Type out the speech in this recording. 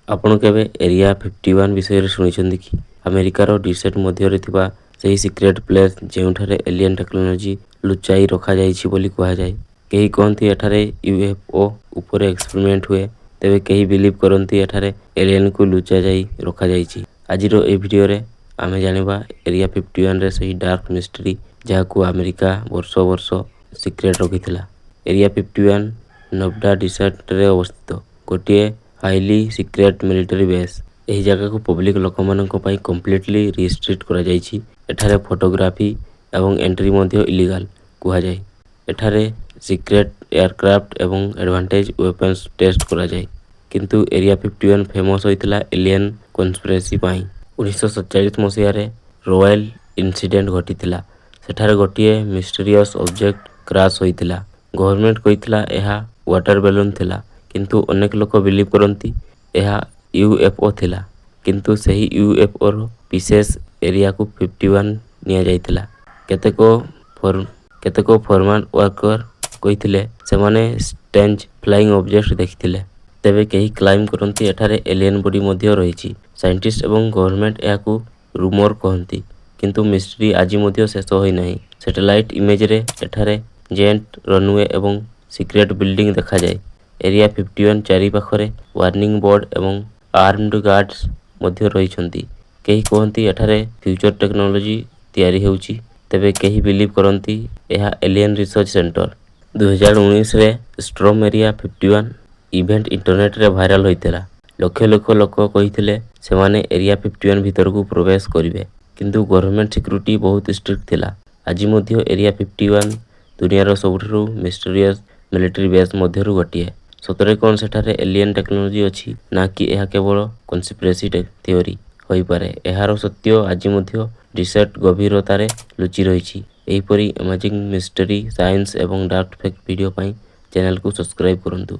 ଆପଣ କେବେ ଏରିଆ 51 ବିଷୟରେ ଶୁଣିଛନ୍ତି କି? ଆମେରିକାର ଡିସେର୍ଟ ମଧ୍ୟରେ ଥିବା ସେହି ସିକ୍ରେଟ୍ ପ୍ଲେସ୍, ଯେଉଁଠାରେ ଏଲିଏନ୍ ଟେକ୍ନୋଲୋଜି ଲୁଚାଇ ରଖାଯାଇଛି ବୋଲି କୁହାଯାଏ। କେହି କହନ୍ତି ଏଠାରେ ୟୁଏଫଓ ଉପରେ ଏକ୍ସପେରିମେଣ୍ଟ ହୁଏ, ତେବେ କେହି ବିଲିଭ୍ କରନ୍ତି ଏଠାରେ ଏଲିଏନ୍କୁ ଲୁଚାଯାଇ ରଖାଯାଇଛି। ଆଜିର ଏହି ଭିଡ଼ିଓରେ ଆମେ ଜାଣିବା ଏରିଆ 51ରେ ସେହି ଡାର୍କ ମିଷ୍ଟ୍ରି, ଯାହାକୁ ଆମେରିକା ବର୍ଷ ବର୍ଷ ସିକ୍ରେଟ୍ ରଖିଥିଲା। ଏରିଆ 51 ନେଭାଡା ଡିସେର୍ଟରେ ଅବସ୍ଥିତ ଗୋଟିଏ ହାଇଲି ସିକ୍ରେଟ୍ ମିଲିଟାରୀ ବେସ୍। ଏହି ଜାଗାକୁ ପବ୍ଲିକ ଲୋକମାନଙ୍କ ପାଇଁ କମ୍ପ୍ଲିଟଲି ରିଷ୍ଟ୍ରିକ୍ଟ କରାଯାଇଛି। ଏଠାରେ ଫଟୋଗ୍ରାଫି ଏବଂ ଏଣ୍ଟ୍ରି ମଧ୍ୟ ଇଲିଗାଲ କୁହାଯାଏ। ଏଠାରେ ସିକ୍ରେଟ୍ ଏୟାରକ୍ରାଫ୍ଟ ଏବଂ ଆଡଭାନ୍ସ ୱେପନ୍ସ ଟେଷ୍ଟ କରାଯାଏ। କିନ୍ତୁ ଏରିଆ 51 ଫେମସ୍ ହୋଇଥିଲା ଏଲିଏନ୍ କନସ୍ପିରେସି ପାଇଁ। 1947 ମସିହାରେ ରୋଜୱେଲ୍ ଇନସିଡେଣ୍ଟ ଘଟିଥିଲା। ସେଠାରେ ଗୋଟିଏ ମିଷ୍ଟେରିୟସ୍ ଅବଜେକ୍ଟ କ୍ରାସ୍ ହୋଇଥିଲା। ଗଭର୍ଣ୍ଣମେଣ୍ଟ କହିଥିଲା ଏହା ୱାଟର ବେଲୁନ୍ ଥିଲା, କିନ୍ତୁ ଅନେକ ଲୋକ ବିଲିଭ୍ କରନ୍ତି ଏହା ୟୁଏଫଓ ଥିଲା। କିନ୍ତୁ ସେହି ୟୁଏଫଓର ପିସେସ୍ ଏରିଆକୁ 51 ନିଆଯାଇଥିଲା। କେତେକ ଫର୍ମାର ୱାର୍କର କହିଥିଲେ ସେମାନେ ଷ୍ଟ୍ରେଞ୍ଜ ଫ୍ଲାଇଂ ଅବଜେକ୍ଟ ଦେଖିଥିଲେ। ତେବେ କେହି କ୍ଲେମ୍ କରନ୍ତି ଏଠାରେ ଏଲିଏନ୍ ବଡି ମଧ୍ୟ ରହିଛି। ସାଇଣ୍ଟିଷ୍ଟ ଏବଂ ଗଭର୍ଣ୍ଣମେଣ୍ଟ ଏହାକୁ ରୁମର କହନ୍ତି, କିନ୍ତୁ ମିଷ୍ଟ୍ରି ଆଜି ମଧ୍ୟ ଶେଷ ହୋଇନାହିଁ। ସ୍ୟାଟେଲାଇଟ୍ ଇମେଜରେ ଏଠାରେ ଜାଏଣ୍ଟ ରନୱେ ଏବଂ ସିକ୍ରେଟ୍ ବିଲ୍ଡିଂ ଦେଖାଯାଏ। ଏରିଆ 51 ଚାରିପାଖରେ ୱାର୍ଣ୍ଣିଂ ବୋର୍ଡ ଏବଂ ଆର୍ମଡ ଗାର୍ଡସ୍ ମଧ୍ୟ ରହିଛନ୍ତି। କେହି କୁହନ୍ତି ଏଠାରେ ଫ୍ୟୁଚର ଟେକ୍ନୋଲୋଜି ତିଆରି ହେଉଛି, ତେବେ କେହି ବିଲିଭ୍ କରନ୍ତି ଏହା ଏଲିଏନ୍ ରିସର୍ଚ୍ଚ ସେଣ୍ଟର। 2019ରେ ଷ୍ଟର୍ମ ଏରିଆ 51 ଇଭେଣ୍ଟ ଇଣ୍ଟରନେଟରେ ଭାଇରାଲ ହୋଇଥିଲା। ଲକ୍ଷ ଲକ୍ଷ ଲୋକ କହିଥିଲେ ସେମାନେ ଏରିଆ 51 ଭିତରକୁ ପ୍ରବେଶ କରିବେ, କିନ୍ତୁ ଗଭର୍ଣ୍ଣମେଣ୍ଟ ସିକ୍ୟୁରିଟି ବହୁତ ଷ୍ଟ୍ରିକ୍ଟ ଥିଲା। ଆଜି ମଧ୍ୟ ଏରିଆ 51 ଦୁନିଆର ସବୁଠାରୁ ମିଷ୍ଟେରିୟସ୍ ମିଲିଟାରୀ ବେସ୍ ମଧ୍ୟରୁ ଗୋଟିଏ। ସତରେ କ'ଣ ସେଠାରେ ଏଲିଏନ୍ ଟେକ୍ନୋଲୋଜି ଅଛି, ନା କି ଏହା କେବଳ କନସ୍ପିରେସି ଥିଓରି ହୋଇପାରେ? ଏହାର ସତ୍ୟ ଆଜି ମଧ୍ୟ ଡିସେର୍ଟ ଗଭୀରତାରେ ଲୁଚି ରହିଛି। ଏହିପରି ଆମେଜିଂ ମିଷ୍ଟେରି, ସାଇନ୍ସ ଏବଂ ଡାର୍କ ଫ୍ୟାକ୍ଟ ଭିଡ଼ିଓ ପାଇଁ ଚ୍ୟାନେଲକୁ ସବସ୍କ୍ରାଇବ୍ କରନ୍ତୁ।